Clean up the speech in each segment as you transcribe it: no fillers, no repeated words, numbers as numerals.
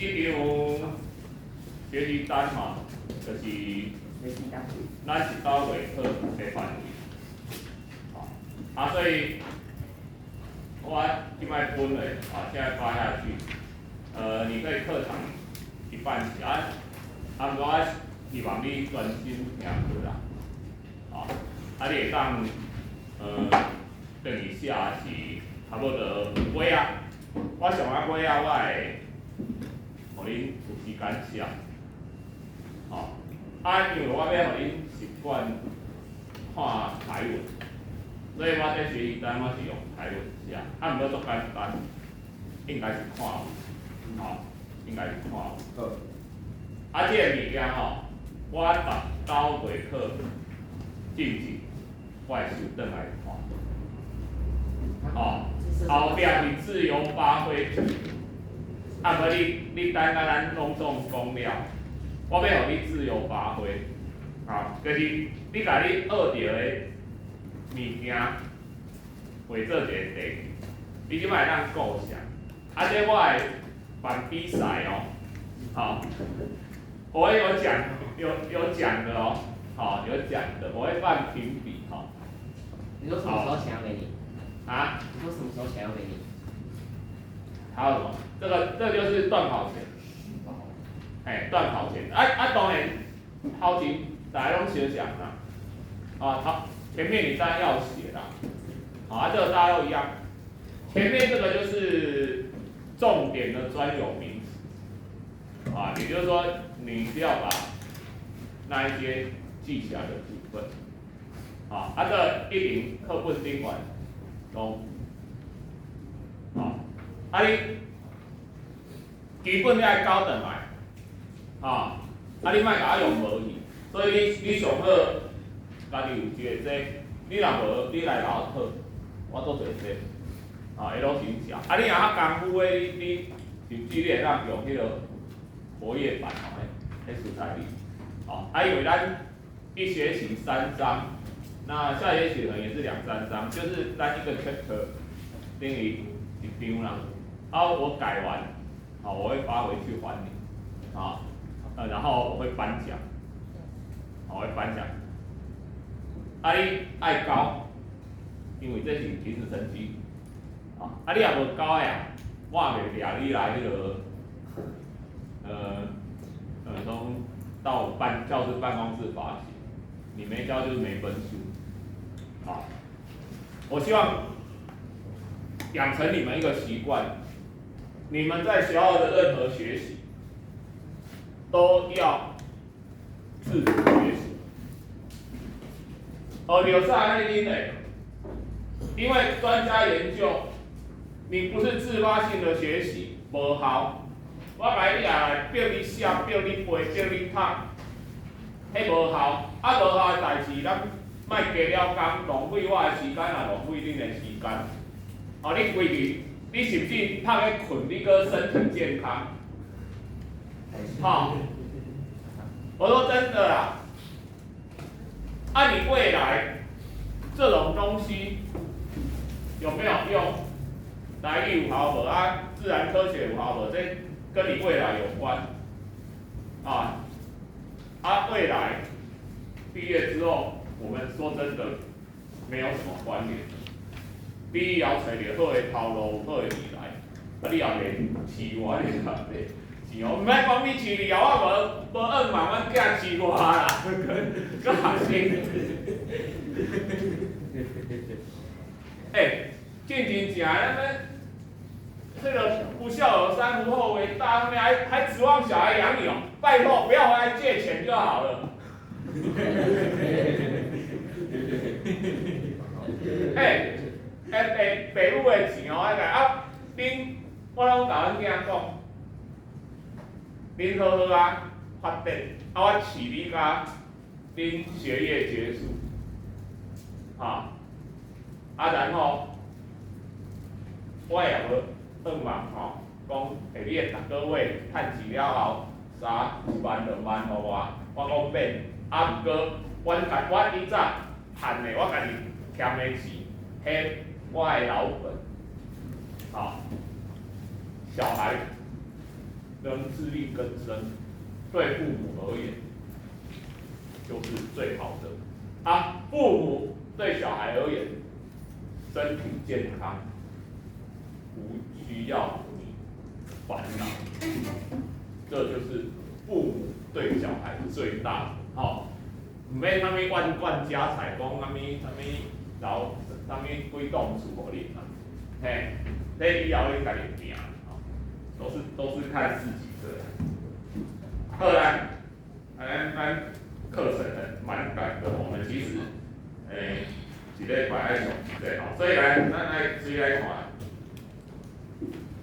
這張學習單吼，就是咱是九月考的範圍，吼，啊，所以我這擺分咧，啊，現在發下去，你可以課堂一半寫，啊，啊，毋過我希望你專心聽課啦，啊，啊，你會當，轉去寫是差不多尾仔，我上仔尾仔我會，予恁有時間寫，吼，啊，因為我欲予恁習慣看台文，所以我這學習單我是用台文寫，啊，毋過足簡單，應該是看有，吼，應該是看有。好。啊，這個物件吼，我逐九月考進前，我會收轉來看。吼，後壁是自由發揮題，啊，無你等甲咱攏總講了，我欲予你自由發揮，啊，就是你共你學著的物件畫做一個題，你這擺會當構想，啊，這我會辦比賽哦，吼，我會有獎，有獎的哦，好，有獎的，我會辦評比，吼。你說什麼時候錢要給你？啊？你說什麼時候錢要給你？還有什麼？這個就是段考前，哎，段考前，啊啊，當然，頭前大家攏寫講啦，啊，好，前面你當然要寫啦，好啊，這個大家都一樣，前面這個就是重點的專有名詞，啊，也就是說你需要把那一些記起來的部分，啊，啊，這一定課本頂懸攏，好，啊你基本你愛交轉來，啊，啊你莫共我用無去，所以你上好家己有一個這個，你若無，你來共我討，我做一個這個，啊，會攏先寫。啊，你若較功夫的，你甚至你會當用彼個活頁板吼，彼素材裡，哦，啊，因為咱一學期三章，那下學期可能也是兩三章，就是單一個 chapter 等於一張啦。啊，我改完，好，我會發回去還你，啊，然後我會頒獎，好，我會頒獎。啊，你愛交，因為這是平時成績，啊，啊你若無交的啊，我也袂掠你來彼個，從到教師辦公室罰寫，你沒交就是沒分數，好，我希望養成你們一個習慣，你們在學校的任何學習，都要自主學習。哦，有啥那因嘞？因為專家研究，你不是自發性的學習，無效。我來你來逼你寫，逼你背，逼你讀，彼無效。啊，無效的代誌，咱莫加了工，浪費我的時間，也浪費恁的時間。哦，你規日，你甚至讀咧睏，你閣身體健康。好，我說真的啦，啊，你未來這種東西有沒有用？台語有效無？啊，自然科學有效無？這跟你未來有關。啊，啊，未來畢業之後，我們說真的沒有什麼關聯。你以後揣著好的頭路，好的未來，啊，你也袂飼我，你也袂飼我。毋免講你飼你啊，我無願望，阮囝飼我啦，閣學生。欸，真真正的，這個不孝有三，無後為大，後面還指望小孩養你哦？拜託，不要回來借錢就好了。欸，欸，爸母的錢哦，啊，恁，我攏共阮囝講，恁好好啊發展，啊，我飼你到恁學業結束，哈，啊，然後我也無願望吼，講欸，你會逐個月趁錢了後，3萬2萬予我，我講免，啊，毋過，阮家我以早趁的，我家己儉的錢，彼我的老本，吼，小孩能自力更生，對父母而言就是最好的。啊，父母對小孩而言，身體健康，無需要你煩惱，這就是父母對小孩最大的吼，毋免啥物萬貫家財，講啥物啥物留啥物幾棟厝予恁啊，嘿，這以後恁家己拼，吼，都是看自己的。好來，咱課程很蠻趕的，我們其實，一禮拜愛上一節吼，所以來，咱來追來看。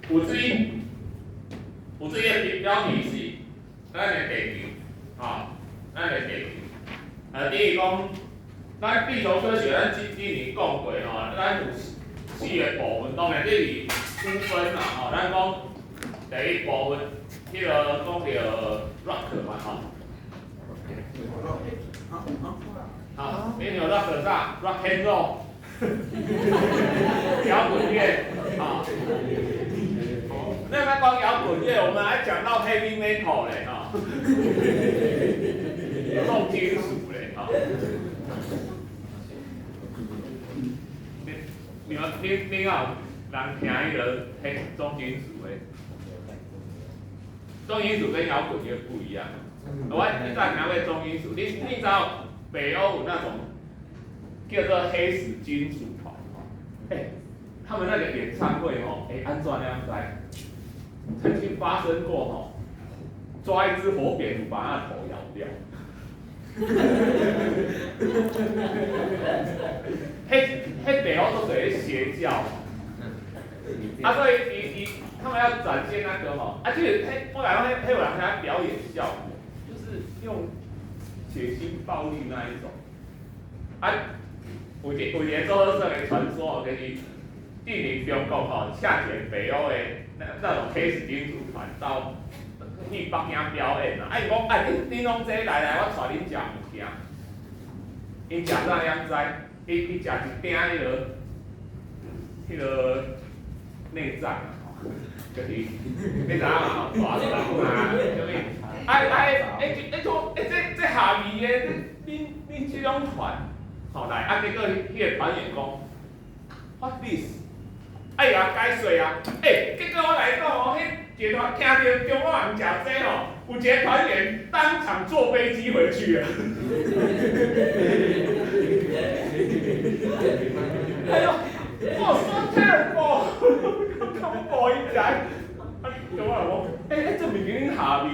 有水，有水的標題是咱的地球，吼，咱的地球。啊，等於講，咱地球科學，咱這幾年講過吼，咱有四個部分，當然這是區分啦，吼，咱講第一部分，彼個講著 rock 嘛，吼。好，你有 rock 啥？rock and roll，搖滾樂，啊。那麼講搖滾樂，我們還講到 heavy metal 咧，哈，重金屬咧，哈。你、你們、你、你有人聽彼個彼重金屬的？重金屬跟搖滾樂不一樣。我你早聽過重金屬？你知道北歐有那種叫做黑死金屬團？欸，他們那個演唱會吼，欸，按怎你知？曾經發生過吼，抓一隻活蝙蝠把它頭咬掉。彼北歐都屬於邪教。啊，所以伊伊他們要展現那個吼，啊，就是彼我來講，彼有人在表演效果，就是用血腥暴力那一種。啊，有一個做好耍的傳說哦，就是近年中國吼，請一個北歐的那種黑死金屬團到去北京表演啊！啊，伊講啊，恁攏這來來，我帶恁食物件。𪜶食啥你毋知？伊食一鼎彼个內臟啊，就是你知影嘛？大腸啊，啥物？啊啊！欸種欸這下味的，恁這種團，吼來啊！結果彼個團員講，What this？哎呀，解說啊！欸，結果我來講哦，彼一個團聽著中國人食這吼，有一個團員當場坐飛機回去啊！哎呦，哦，so terrible！咁無伊食，啊，中國人講，欸，這物件下味，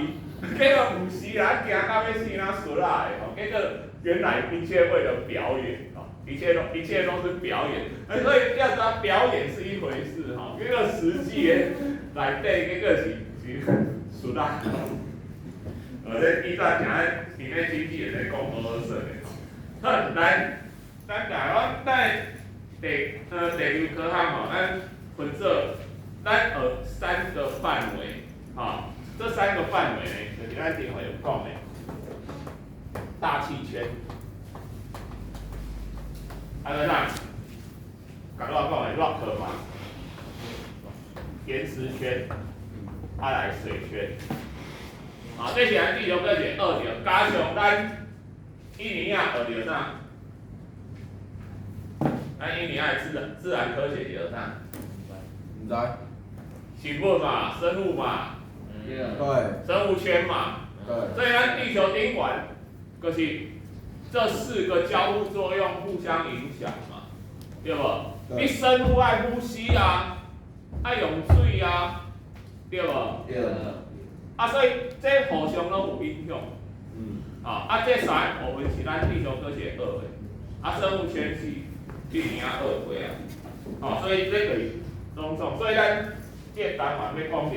結果毋是啦，驚到欲死，若俗辣的吼，結果原來一切為了表演。一切都是表演，所以要知道表演是一回事哈，這個實際的內底結果是俗辣。這以前聽咧聽咧經紀人咧講好好耍的吼。好，來，咱來我咱地球科學吼，咱分做咱學三個範圍，哈，這三個範圍呢，就是咱頂回有講的大氣圈。啊個啥？剛我講的 rock 嘛，岩石圈，啊來水圈，啊，這是咱地球科學學著，加上咱一年仔學著啥？咱一年仔自然科學學啥？毋知。生物嘛，生物嘛。對。生物圈嘛。對。所以咱地球頂懸，就是這四個交互作用互相影響嘛，對無？你生物愛呼吸啊，愛用水啊，對無？對。啊，所以這互相攏有影響。啊，啊，這三個部分是咱地球科學學的，啊，生物圈是去年仔學過啊。哦，所以這就是攏總，所以咱這個單元欲講著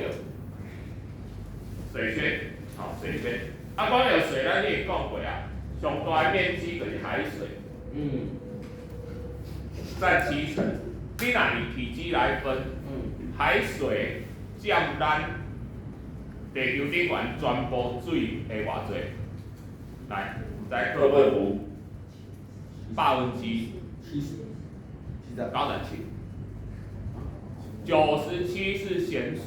水圈，吼，水圈。啊，講著水，咱已經講過啊。上大的面積就是海水，佔七成。你若以體積來分，海水佔咱地球頂懸全部水的偌濟？來，毋知課本有70， 97，97是鹹水，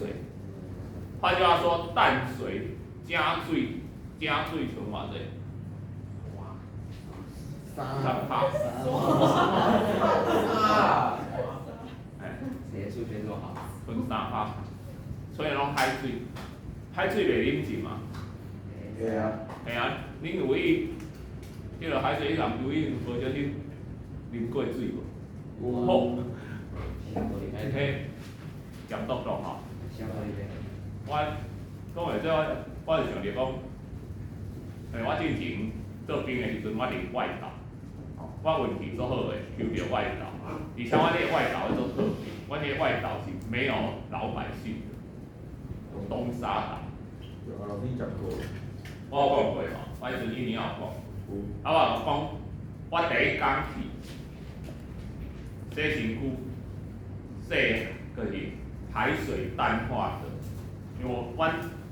換句話說，淡水加水加水存偌濟？三 3趴。啊！哎，誰數學這麼好？賰3趴，所以攏海水，海水袂啉是嘛？對啊。嘿啊，恁有去彼個海水浴場有去無小心啉過水無？有。好，彼鹹毒毒吼。我講話這我我就想著講，欸，我進前做兵的時陣，我佇外島，我運氣足好的，抽著外島，而且我這個外島足特別，我這個外島是沒有老百姓的，東沙島。有啊，老師你講過。我有講過吼，我彼陣一年有講。啊，我講，我第一工去洗身軀，洗就是海水淡化的，因為阮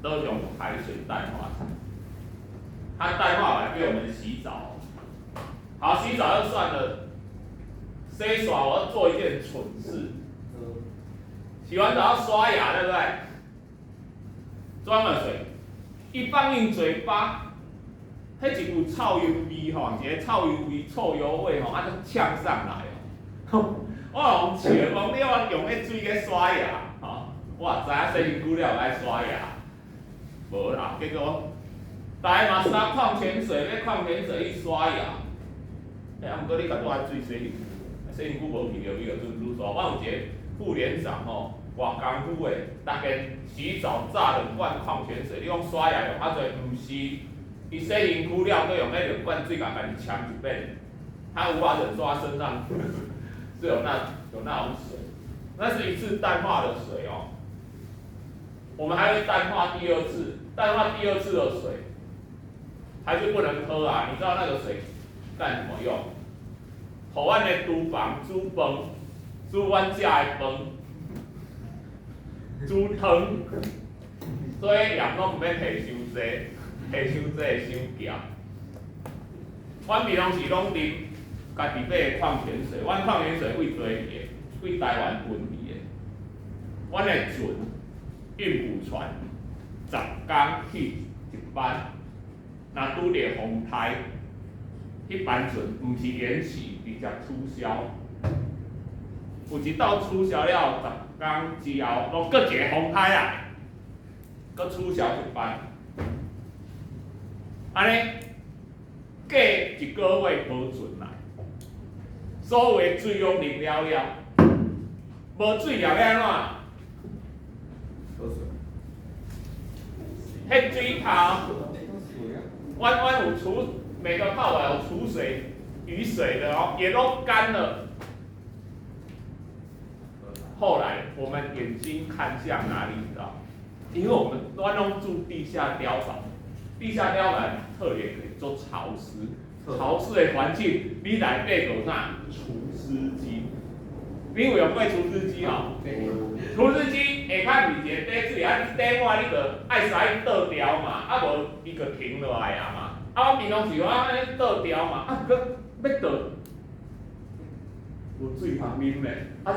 島上有海水淡化廠，它淡化完給我們洗澡。好，洗澡就算了，洗煞我要做一件蠢事，洗完澡要刷牙，對不對？裝了水，一放進嘴巴，彼一股臭油味吼，一个臭油味、臭油味吼，啊，就嗆上來哦。我予人笑講，你我用彼水去刷牙，吼，我也知影洗身軀了愛刷牙，無啦，結果大家嘛捎礦泉水，欲礦泉水去刷牙。欸，啊，毋過你家拄愛水洗身軀，洗身軀無去著，伊就準愈刷。我有一個副連長吼，偌功夫的，逐日洗澡炸兩罐礦泉水，你講刷牙用較濟？毋是，伊洗身軀了，閣用彼兩罐水共家己沖一遍，他無法忍受他身上是有那種水，那是一次淡化的水哦。我們還會淡化第二次，淡化第二次的水，還是不能喝啊！你知道那個水幹什麼用？予阮的廚房煮飯，煮阮食的飯，煮湯，所以鹽攏毋免提傷濟，提傷濟會傷鹹。阮平常時攏啉家己買的礦泉水，阮礦泉水佗佗去的？佗台灣運去的。阮的船運補船10工去一班，若拄著風颱，彼班船毋是延期，直接取消。有一道取消了10工之後，攏閣一个風颱來，閣取消一班。按呢，過一个月無船來，所有的水攏啉了了，無水了欲按怎？喝水。彼水頭，阮有儲，每個炮瓦有儲水、雨水的哦，也都乾了。後來我們眼睛看向哪裡？你知道？因為我們阮攏住地下碉堡，地下碉堡特別可以做潮濕，潮濕的環境，你內底有啥？除濕機。你有用過除濕機吼？除濕機下跤毋是一個底水，啊，你底滿你就愛使倒掉嘛，啊無伊就停落來啊嘛。啊，我平常時我按呢倒掉嘛，啊，閣欲倒，無水通啉咧，啊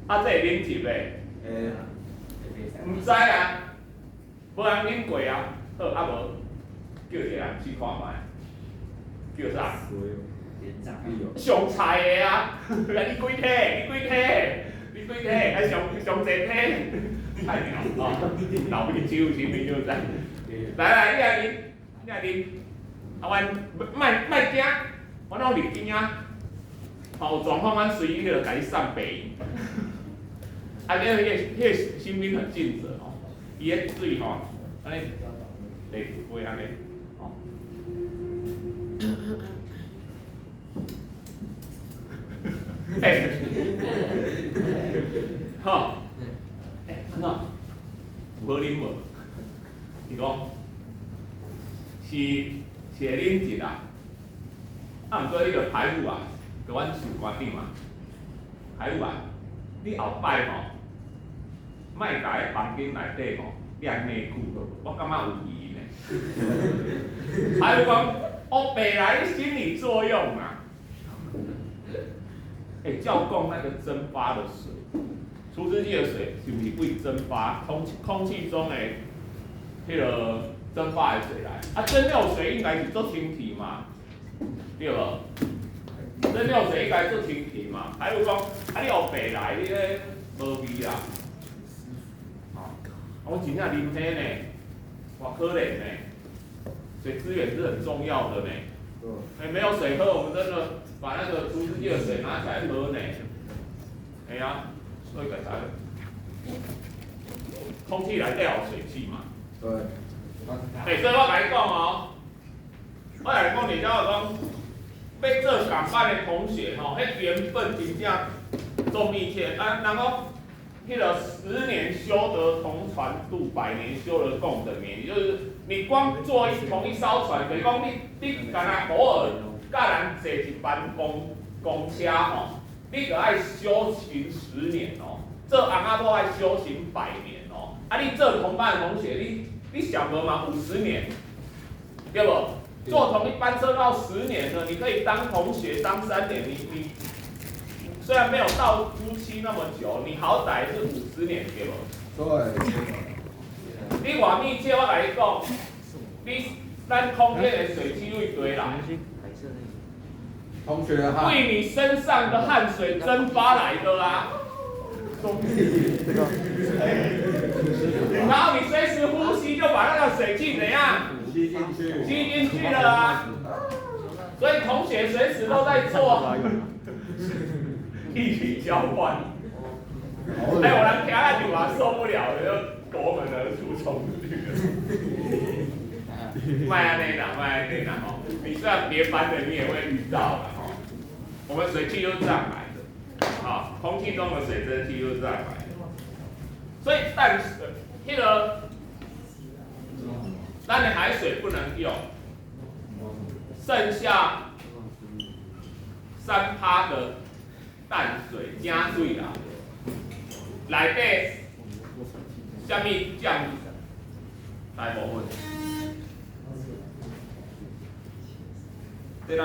啊，這會冷入袂？會。毋知啊，無人啉過啊。好，啊無叫一個人試看覓，叫啥？上菜的啊！你幾體？你幾體？你幾體？啊上上濟體？太妙哦！老兵酒是咪就知？來來，你來啉，你來啉。啊，阮莫莫驚，阮攏佇邊仔。吼，有狀況阮隨意彼個共你送白。啊，彼個新兵很盡責吼，伊彼水吼，按呢，第一杯按呢，吼。欸，吼，欸，按怎？有好啉無？伊講是是會啉一啦，啊，毋過彼個排副啊，就阮士官長嘛，排副啊，你後擺吼，莫共彼房間內底吼晾內褲好無？我感覺有異呢。排副講，烏白來心理作用啊。欸，照講那個蒸發的水，除濕機的水是毋是為蒸發空氣中的彼個蒸發的水來？啊，蒸餾水應該是做清氣嘛，對無？蒸餾水應該做清氣嘛。還有講，啊你烏白來，你咧無味啦。啊，我真正啉彼呢，偌可憐呢。水資源是很重要的呢。欸，沒有水喝，我們真的把那個除濕機的水拿起來喝呢。哎呀，所以給啥？空氣內底有水汽嘛。對。欸，所以我共你講哦，我來講，你知我講，欲做仝班的同學吼，彼緣分真正足密切。啊，人講，彼個十年修得同船渡，百年修得共枕眠。就是你光坐同一艘船，就是講你敢若偶爾佮人坐一班公車吼，你著愛修行10年哦。做翁仔某愛修行百年哦。啊，你做同班的同學，你想無嘛？50年，對無？坐同一班車到十年了，你可以當同學當3年，你雖然沒有到夫妻那麼久，你好歹是50年，對無？對。你偌密切，我共你講，咱空間的水汽佗地來？同學的汗。為你身上的汗水蒸發來的啊！然後你隨時呼吸，就把那個水汽怎樣？吸進去。吸進去了啊！所以同學隨時都在做液體交換。哎，有人聽下就嘛受不了了，就奪門而出衝出去了。莫按呢啦，莫按呢啦吼！你雖然別班的，你也會遇到的吼。我們水汽就是這樣來的，啊，空氣中的水蒸氣就是這樣來的。所以淡水，彼個，咱的海水不能用，剩下3趴的淡水井水啦，內底啥物佔大部分？對啦，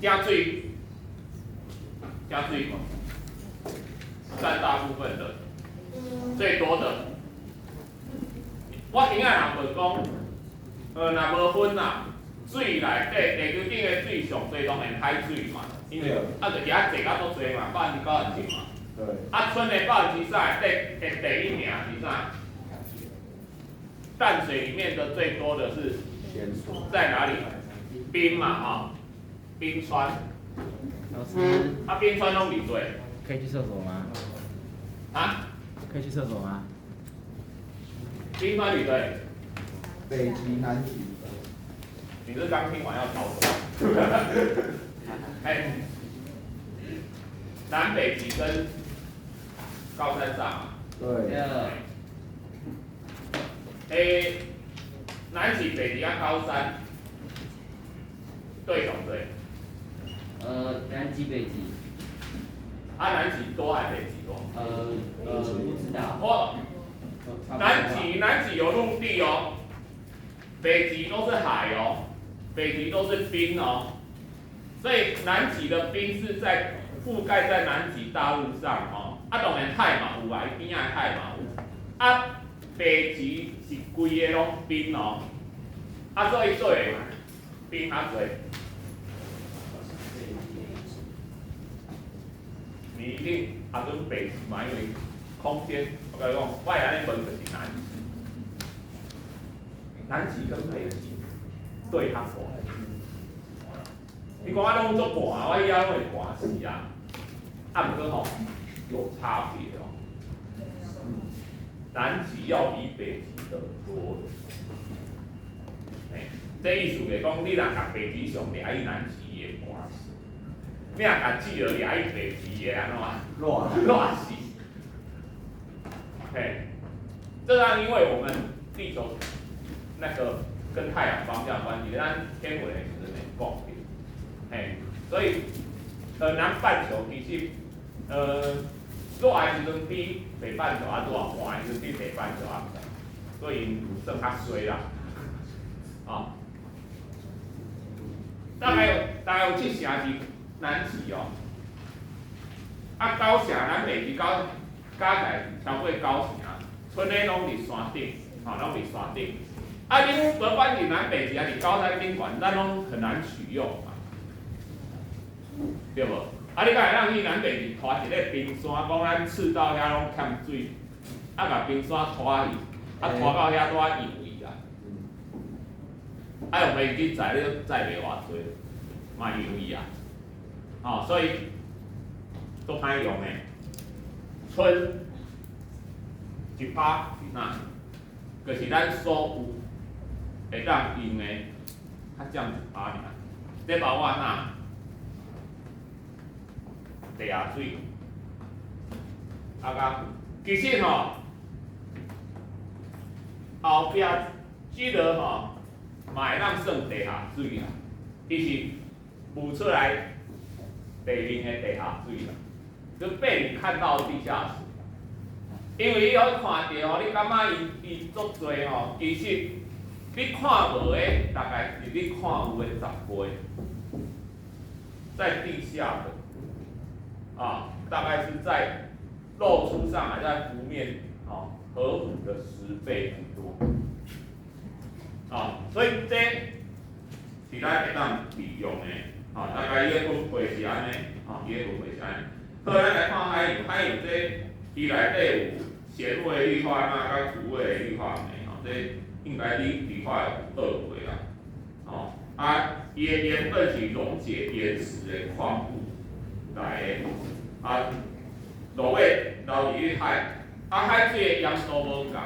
井水，井水佔大部分的，最多的。我今仔若問講，若無分啦，水內底地球頂的水上濟當然海水嘛，因為啊就遐濟甲足濟嘛，97%嘛。對。啊，賰的3%的第一名是啥？淡水裡面的最多的是在哪裡？冰嘛，哈，冰川。老師。啊，冰川攏佇佗。可以去廁所嗎？啊？可以去廁所嗎？冰川佇佗。北極、南極。你是剛聽完要逃走？哎，南北極跟高山上嘛。對。欸，南極、北極佮高山，對上濟？南極、北極。啊，南極多還是北極多？不知道。我，南極有陸地哦，北極都是海哦，北極都是冰哦，所以南極的冰是在覆蓋在南極大陸上哦。啊，當然海嘛有啊，伊邊仔的海嘛有。啊，北極是規個攏冰哦，啊，所以做的冰較濟。你一定啊，跟北極嘛，因為空間，我共你講，我會按呢問就是南極，南極跟北極對較懸。你講啊，攏足寒，我遐攏會寒死啊。啊，毋過吼，有差別哦。南極要比北極冷多了。欸，這意思就是講，你若共北極熊掠去南極，伊會寒死；你若共企鵝掠去北極，會按怎？熱熱死。嘿，這是因為我們地球那個跟太陽方向關係，咱天文的時陣會講著。嘿，所以南半球其實熱的時陣比北半球較熱，寒的時陣比北半球較寒，所以𪜶算較衰啦。啊，大概有七成是南極哦。啊，啊，九城南北極九加起來是超過九成，賰的攏佇山頂，吼，攏佇山頂。啊，你無管是南北極抑是高山頂懸，咱攏很難取用嘛，對無？啊，你敢會當去南北極拖一个冰山，講咱赤道遐攏欠水，啊，共冰山拖去，啊，拖到遐拄仔溶去啊！啊，用飛機載你都載袂偌濟，嘛溶去啊！吼，所以足歹用的。賰1%是啥？就是咱所有會當用的，較佔一趴爾。這包括啥？地下水。啊，佮其實吼，後壁這个吼，嘛會當算地下水啦，伊是浮出來地面的地下水啦，就被你看到地下水。因為你予看著吼，你感覺伊足濟吼，其實你看無的大概是你看有的10倍，在地下的，啊，大概是在露出上來在湖面，哦，河湖的10倍之多，啊，所以這是咱會當利用的，啊，大概伊的分配是按呢，啊，伊的分配是按呢。好，咱來看海洋，海洋這伊內底有鹹味氯化鈉佮苦味氯化鎂，吼，這應該你理化有學過啦，吼，啊，伊的鹽分是溶解岩石的礦物來的，啊，落尾流入去海，啊，海水的鹽度無仝，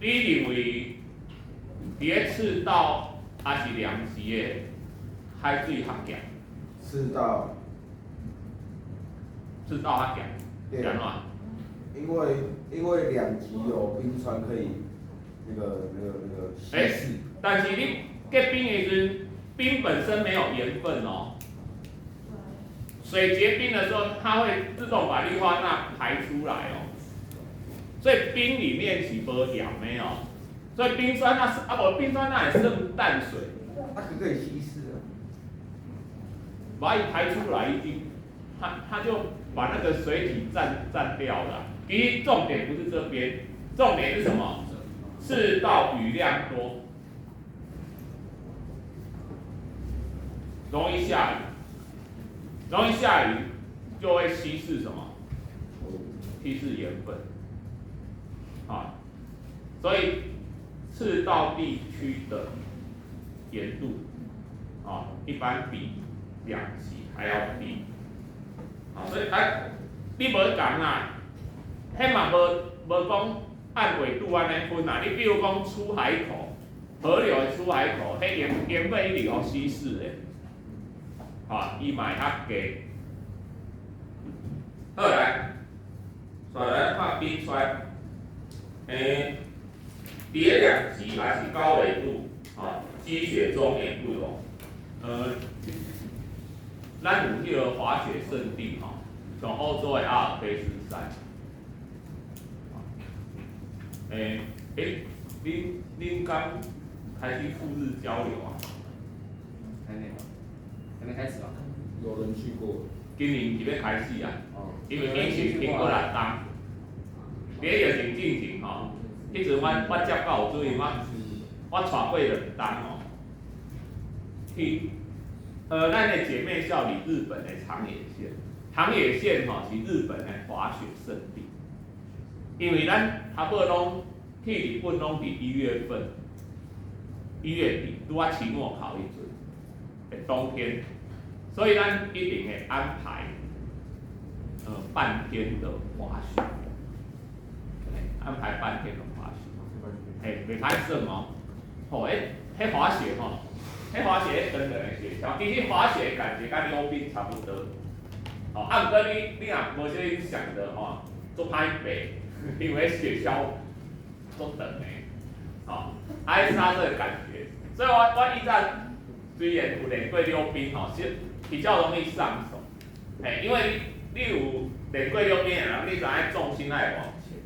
你認為佇咧赤道抑是兩極的海水較鹹？赤道。赤道較鹹，對。按怎？因為兩極有冰川可以那個稀釋。但是你結冰的時陣，冰本身沒有鹽分哦。水結冰的時候，它會自動把氯化鈉排出來哦。所以冰裡面是無鹽的哦。所以冰川那是啊無冰川那會算淡水。它可以稀釋啊。把它排出來已經，它就把那個水體佔掉了。其實重點不是這邊，重點是什麼？赤道雨量多，容易下雨，容易下雨就會稀釋什麼？稀釋鹽分。啊，所以赤道地區的鹽度啊，一般比兩極還要低。啊，所以啊，你無仝啊，彼嘛無講按緯度按呢分啊。你比如講出海口，河流的出海口，彼鹽分一直予稀釋的，啊，伊嘛會較低。好來，紲來看冰川，佇咧兩極還是高緯度，啊，積雪終年不融。咱有彼个滑雪勝地吼，像歐洲的阿爾卑斯山。欸，恁剛開始赴日交流啊？還沒，還沒開始吧？有人去過。今年是欲開始啊，哦。因為以前停過六冬，佇咧疫情進前吼，彼陣我接到有注意，我帶過兩冬哦，去，咱的姐妹校佇日本的長野縣，長野縣吼是日本的滑雪勝地，因為咱差不多攏去日本攏佇1月份，1月底拄仔期末考彼陣，的冬天，所以咱一定會安排，半天的滑雪，安排半天的滑雪，嘿，袂歹耍哦，吼，彼滑雪吼，彼滑雪長長的雪橇，其實滑雪感覺佮溜冰差不多，吼，啊，毋過你若無啥想的吼，足歹爬，因為雪橇足長的，吼，啊，彼啥這個感覺，所以我以前雖然有練過溜冰吼，是比較容易上手，嘿，因為你有練過溜冰的人，你知影重心愛往前，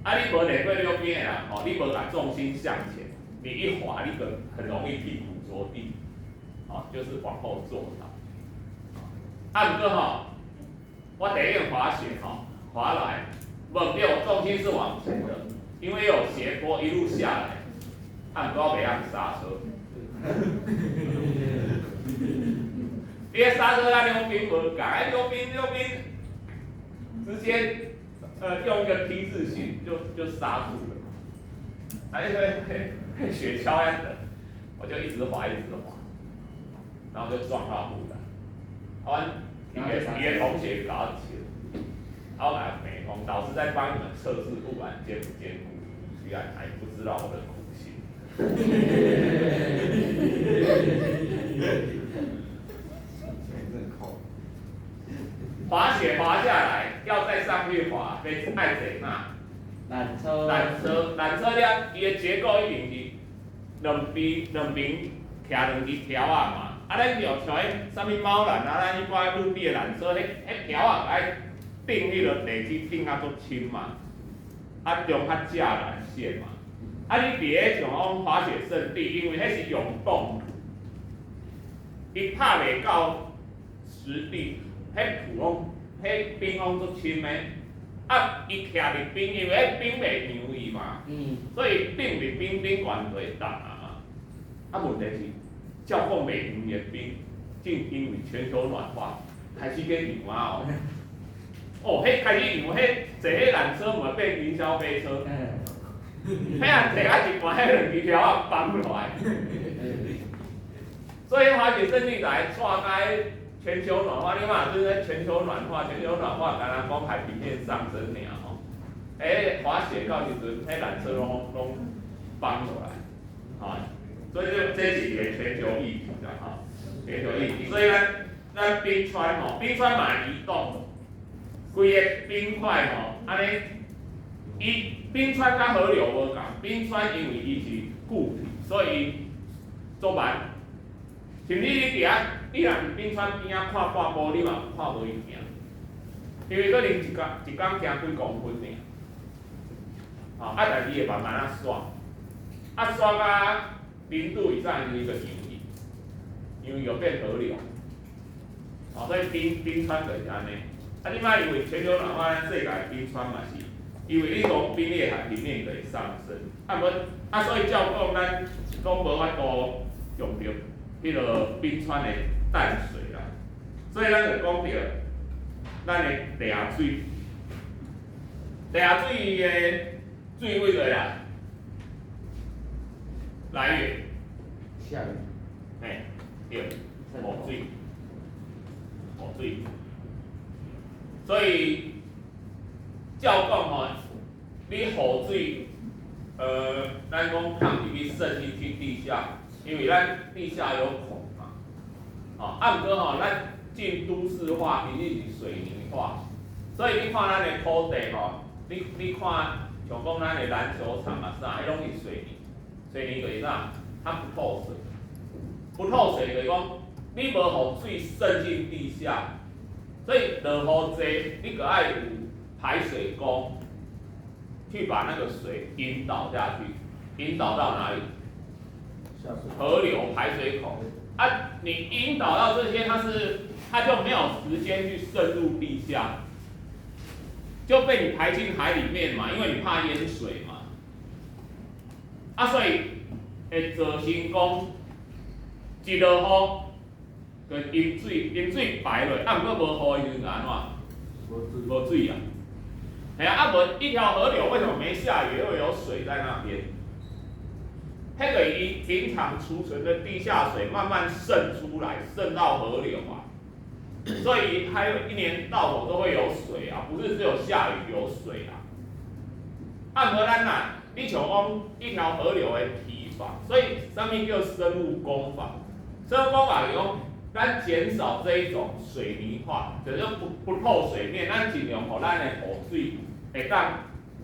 啊，你無練過溜冰的人吼，你無共重心向前，你一滑，你就很容易屁股着地，哦，就是往後坐倒。啊，毋過吼，我第一遍滑雪吼，滑來，無對，重心是往前的，因為有斜坡一路下來，啊，毋過我袂曉剎車。你的剎車佮兩邊無仝，兩邊兩邊直接用一個 T 字形就剎住了。啊，因為雪橇樣的，我就一直滑一直滑，然後就撞到護欄。啊，阮伊個同學共我笑，啊，我來沒講，老師在幫你們測試護欄堅不堅固，居然還不知道我的苦心。滑雪滑下來，要再上去滑，欲愛坐哪？纜車。纜車，纜車了，伊的結構一定是兩邊兩邊徛兩支柱仔嘛。啊，咱用像彼啥物貓纜啊，咱一般路邊的纜車，彼彼柱仔愛釘彼个地基釘啊足深嘛，啊中較正纜線嘛。啊，你佇咧像講滑雪勝地，因為彼是溶洞，伊拍袂到實地，彼土攏彼冰攏足深的，啊，伊徛佇冰，因為彼冰袂溶去嘛，所以釘佇冰頂懸就會凍啊嘛。啊，問題是，照講袂溶的冰，正因為全球暖化，開始咧溶啊哦。哦，彼開始溶，彼坐彼纜車嘛變雲霄飛車。彼啊坐啊一半，彼兩支柱仔放落來。所以滑雪勝地來帶開全球暖化，你嘛就是全球暖化，全球暖化，敢若講海平面上升爾吼。欸，滑雪到時陣，彼纜車攏攏放落來，吼。所以這這是一個全球議題啦，吼，全球議題。所以咱咱冰川吼，冰川嘛移動，規个冰塊吼，按呢，伊冰川佮河流無仝，冰川因為伊是固體，所以足慢。甚至你佇遐，你若佇冰川邊仔看半步，你嘛看無伊行，因為可能一工一工行幾公分爾。吼，啊，但是伊會慢慢仔煞，啊煞到0度以上，伊就溶去，因為又變河流。吼，所以冰冰川就是按呢。啊，這擺因為全球暖化，咱世界冰川嘛是，因為你講冰裂海平面就會上升，啊無啊，所以照講咱攏無法度用著彼個冰川的淡水啦，所以咱就講著咱的地下水，地下水的水佗佗來？來源？下雨。嘿，對，雨水，雨水。所以照講吼，你雨水，咱講通入去滲進去地下，因為咱地下有孔嘛。吼，啊，毋過吼，咱進都市化，其實是水泥化，所以你看咱的土地吼，你你看像講咱的籃球場啊啥，彼攏是水泥，水泥就是啥？它不透水，不透水就是講你無予水滲進地下，所以落雨濟，你閣愛有排水溝，去把那個水引導下去，引導到哪裡？下水。河流排水孔。啊，你引導到這些，它是它就沒有時間去滲入地下，就被你排進海裡面嘛，因為你怕淹水嘛。啊，所以會造成講一落雨，就淹水，淹水排落，啊，毋過無雨的時陣按怎？無水啊。嘿啊，啊無一條河流為什麼沒下雨會有水在那邊？彼個伊平常儲存的地下水慢慢滲出來，滲到河流啊，所以它一年到頭都會有水啊，不是只有下雨有水啊。啊，毋過咱若，你像講一條河流的堤防，所以啥物叫生物工法？生物工法就是講，咱減少這一種水泥化，就是不不透水面，咱盡量予咱的雨水會當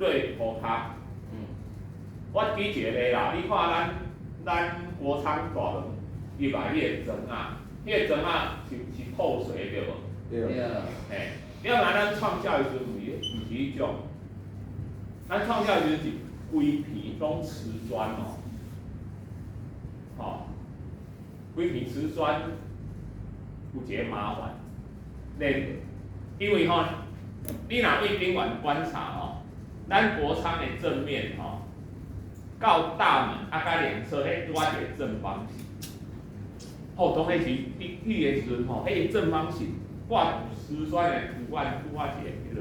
落塗跤。我舉一個例啦，你看咱咱國昌大門入來彼個磚仔，彼個磚仔是是透水的對無？對。嘿，你看咱創校的時陣毋是毋是彼種，咱創校的時陣是規片攏瓷磚哦，吼，規片瓷磚有一個麻煩，連因為吼，你若對頂懸觀察吼，咱國昌的正面吼，到大門啊，佮兩側，彼拄仔一个正方形。吼，當彼時你去的時陣吼，彼個正方形掛瓷磚的圖案，拄仔一個彼落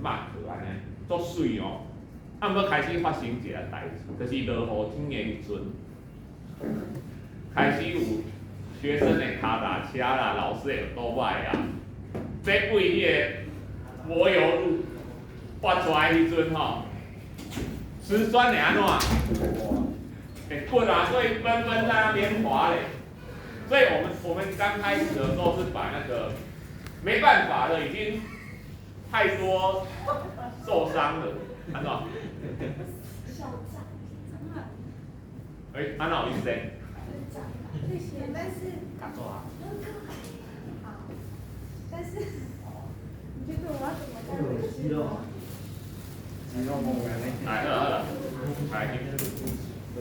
mark 按呢，足媠哦。啊，毋過開始發生一个代誌，就是落雨天的時陣，開始有學生的跤踏車啦，老師的歐多擺啊，這對彼个柏油路發出來的時陣吼，瓷磚會按怎？會滾啊，所以紛紛在那邊滑咧。所以我們剛開始的時候是把那個沒辦法了，已經太多受傷了，按怎？欸，按怎有意思？但是，好，但是，你覺得我要怎麼帶回去？來，好了好了，來。對，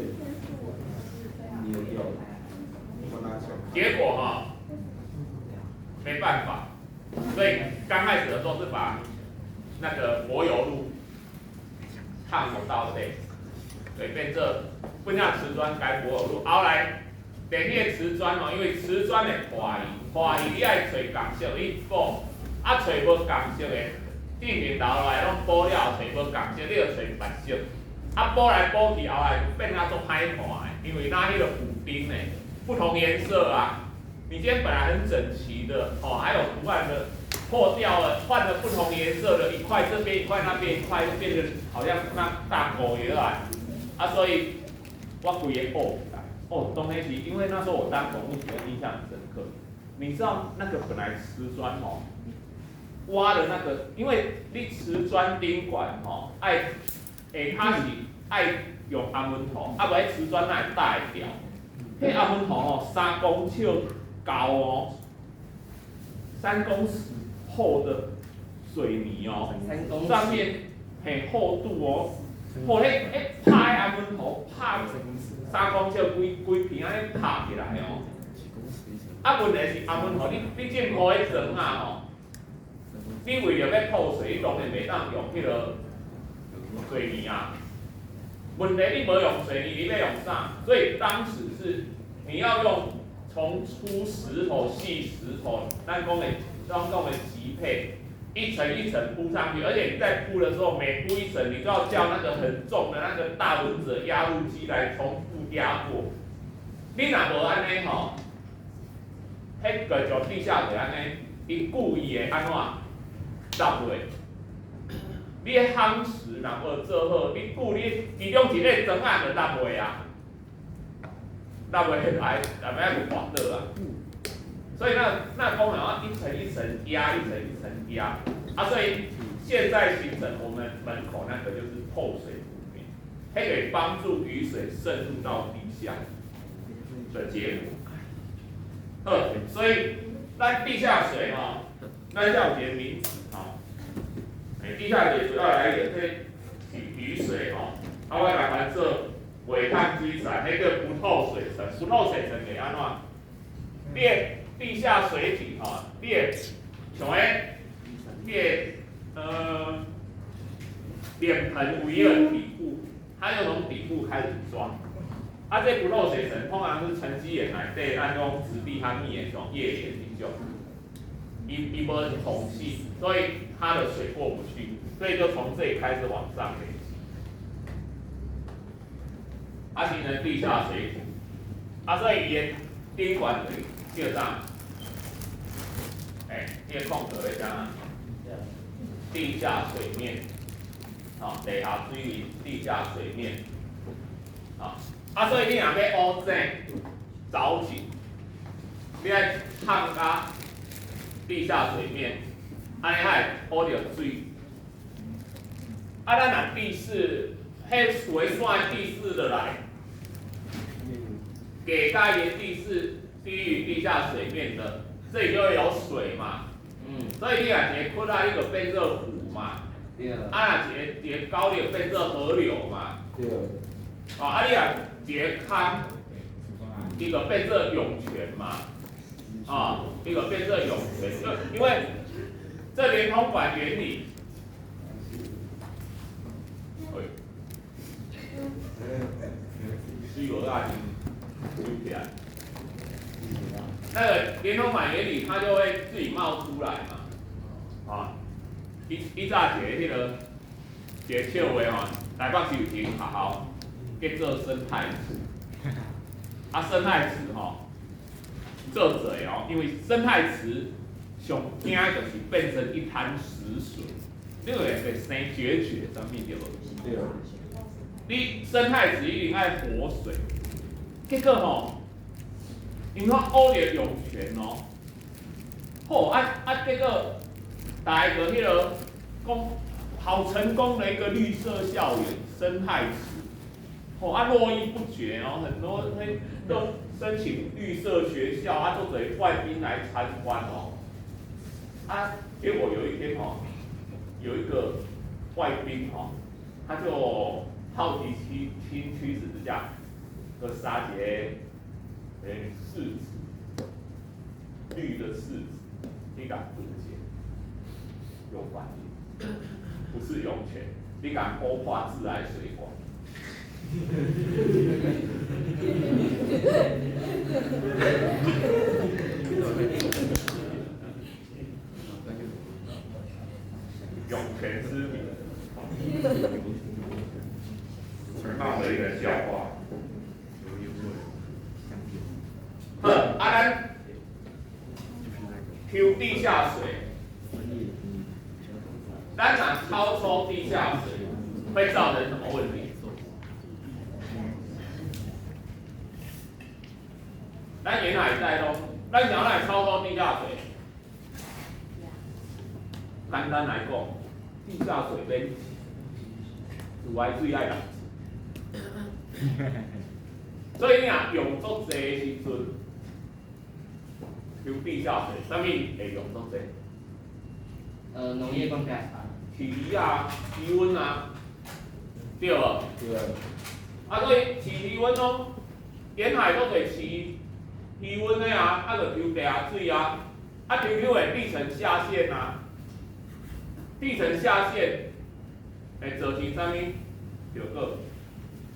你也掉了，我拿起來。結果哈，沒辦法，所以剛開始的時候是把那個柏油路燙到底，對，變做本來瓷磚改柏油路，後來連彼個瓷磚哦，因為瓷磚會破去，破去你愛揣仝色去補，啊揣無仝色的，頂面留落來攏補了，揣無仝色，你就揣別色，啊補來補去，後來變啊足歹看的，因為那彼個補丁呢，不同顏色啊。你今天本來很整齊的，哦，還有圖案的，破掉了，換了不同顏色的，一塊這邊一塊那邊一塊，就變成好像那大狗一樣，啊，所以我規个哦，哦，當時因為那時候我當總務主任，印象很深刻。你知道那個本來瓷磚哦，挖的那個，因為你瓷磚頂懸吼，愛，下跤是愛用紅粉土，啊無彼瓷磚哪會搭會牢？彼紅粉土吼3公尺高哦，3公尺厚的水泥哦，上面很厚度哦，厚彼彼拍紅粉土拍3公尺規規片按呢拍起來哦。啊，問題是紅粉土，你政府彼磚仔吼，你為著欲透水，你當然袂當用彼个水泥啊。問題你無用水泥，你欲用啥？所以當時是你要用從粗石頭、細石頭，咱講的級配，一層一層鋪上去，而且你在鋪的時候，每鋪一層，你都要叫那個很重的那個大輪子的壓路機來重複壓過。你若無按呢吼，彼個就地下水按呢，伊故意的按怎落落？你彼夯實若無做好，你故意其中一個磚仔就落落啊，落落來，內尾就滑倒啊。所以那工人要一層一層壓，一層一層壓，啊，所以現在形成我們門口那個就是透水路面，它可以幫助雨水滲入到地下的結果。好，所以咱地下水吼，咱這有一個名詞吼，欸，地下水主要來源這是雨水吼，啊，我來翻做袂透水層，彼个不透水層，不透水層會按怎？你的地下水體吼，你會像彼，你的臉盆圍的底部，它就從底部開始抓。啊，這不透水層通常是沉積岩內底，咱講質地較軟的，像頁岩彼種，伊無孔隙，所以它的水過不去，所以就從這裡開始往上累積，啊，形成地下水庫。啊，所以伊的頂懸叫啥？欸，彼个空格咧啥？地下水面，吼，地下水位，地下水面，啊，啊，所以你若欲挖井、鑿井，你愛探到地下水面，按呢才會挖著水。啊，咱若地勢，彼厝的線地勢落來，給大伊的地勢低於地下水面的，這裡就會有水嘛。所以你若一个窟仔，你就變做湖嘛。啊，若一個溝，你就變做河流嘛。哦，啊，你若一个坑，伊就變做湧泉嘛。啊，伊就變做湧泉，因為這連通管原理，哎，水無啊，收起來。那個連通管原理，它就會自己冒出來嘛。啊，以以早一个彼个一个笑話吼，台北市有一間學校叫做生態池，啊生態池吼，做濟哦，因為生態池上驚就是變成一灘死水，你會會生孑孓啥物對無？對。你生態池一定愛活水，結果吼，因為挖著湧泉哦，好啊啊結果，逐个彼个講好成功的一個綠色校園生態池，吼啊絡繹不絕哦，很多彼都申請綠色學校啊，足濟外賓來參觀哦，啊結果有一天吼，有一個外賓吼，他就好奇心驅使之下，就殺一個柿子，綠的柿子，你共噴一下，有反應，不是湧泉，你共烏化自來水管。湧泉之謎，鬧了一個笑話。好，啊，咱抽地下水，咱若超抽地下水，會造成什麼問題？咱沿海帶攏，咱想來超抽地下水，簡單來講，地下水免錢，自來水愛六錢。所以你若用足濟的時陣，抽地下水，啥物會用足濟？農業灌溉。飼魚啊，魚塭啊，對無？對。啊，所以飼魚塭攏沿海足濟飼魚塭的啊，啊，就抽地下水啊，啊，抽抽會地層下陷啊，地層下陷會造成啥物？後果？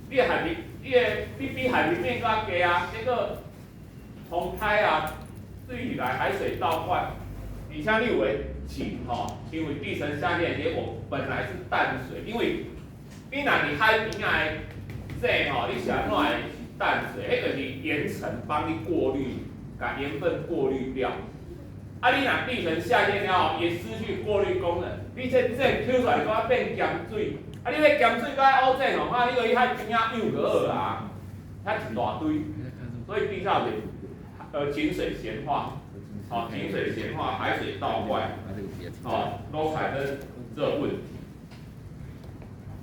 你的海平，你的你比海平面閣低啊，結果洪台啊，水來海水倒灌，而且你有的井吼，因為地層下陷，結果本來是淡水，因為你若佇海邊仔的井吼，你是按怎會是淡水？彼就是岩層幫你過濾，共鹽分過濾掉。啊，你若地層下陷了後，伊失去過濾功能，你這井抽出來閣變鹹水。啊！你欲鹹水閣愛烏井吼，啊！你閣去海邊仔養就好啊，遐一大堆，所以地下水，井水鹹化，好，井水鹹化，海水倒灌，好，攏產生這個問題。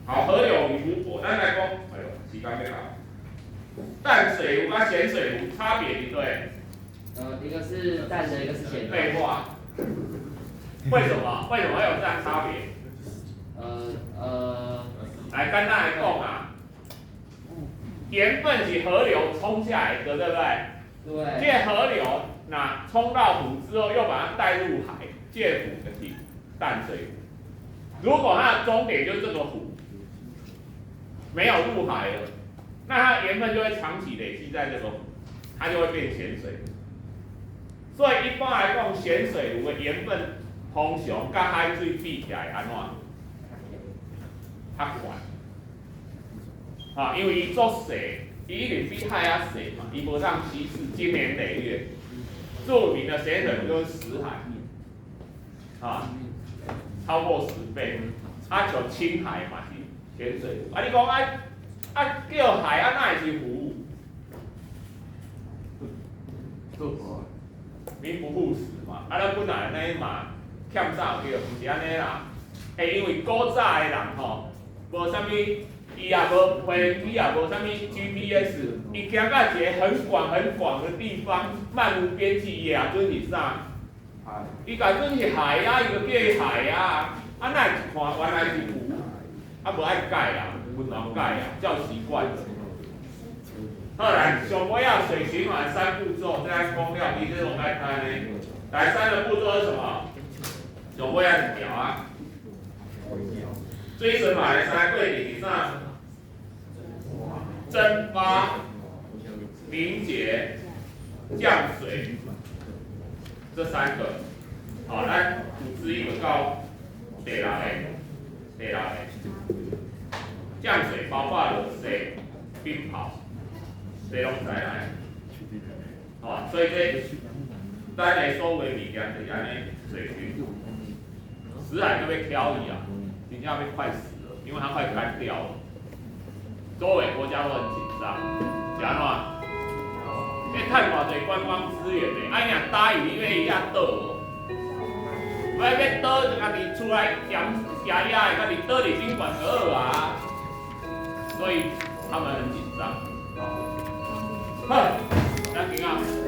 好，河流與湖泊，咱來講，哎喲，時間欲到。淡水湖佮鹹水湖差別佇佗？一個是淡的，一個是鹹的。廢話。為什麼？為什麼會有這樣差別？來，簡單來講啊，鹽分是河流沖下來的，對不對？對。這河流那沖到湖之後，又把它帶入海，這湖就是淡水湖。如果它的終點就是這個湖，沒有入海了，那它的鹽分就會長期累積在這個湖，它就會變鹹水。所以一般來講，鹹水湖的鹽分通常佮海水比起來按怎？較懸，啊，因為伊足細，伊一定比海較細嘛，伊無通稀釋經年累月。著名的鹹水湖就是死海，啊，超過10倍。啊，像青海嘛是鹹水湖。啊，你講啊啊叫海啊，哪會是湖？名不副實嘛。啊，咱本來按呢嘛欠啥有對，毋是按呢啦。欸，因為古早的人吼，無啥物，伊也無飛機，也無啥物 GPS，伊行到一個很廣很廣的地方，漫無邊際，伊會準是啥？伊共準是海啊，伊就叫伊海啊。啊，哪會一看原來是湖，啊無愛改啦，文王改啊，照習慣。好來，上尾仔水循環三步驟，這咱講了，伊這攏愛看呢。來，三個步驟是什麼？上尾仔一條啊，水循環的三個過程是啥？蒸發、凝結、降水，這三個。好，咱有注意到第六個，第六個降水包括落雪、冰雹，這攏在內。好，所以這咱的所有的物件就是按呢水去。死海就欲翘伊啊，真正欲快死了，因為它快乾掉了。周圍國家都很緊張，是按怎？欲趁偌濟觀光資源呢？啊，伊若答應，你欲伊遐倒無？欲欲倒就家己厝內鹹食野的，家己倒佇賓館就好啊。所以他們很緊張。好，咱今仔。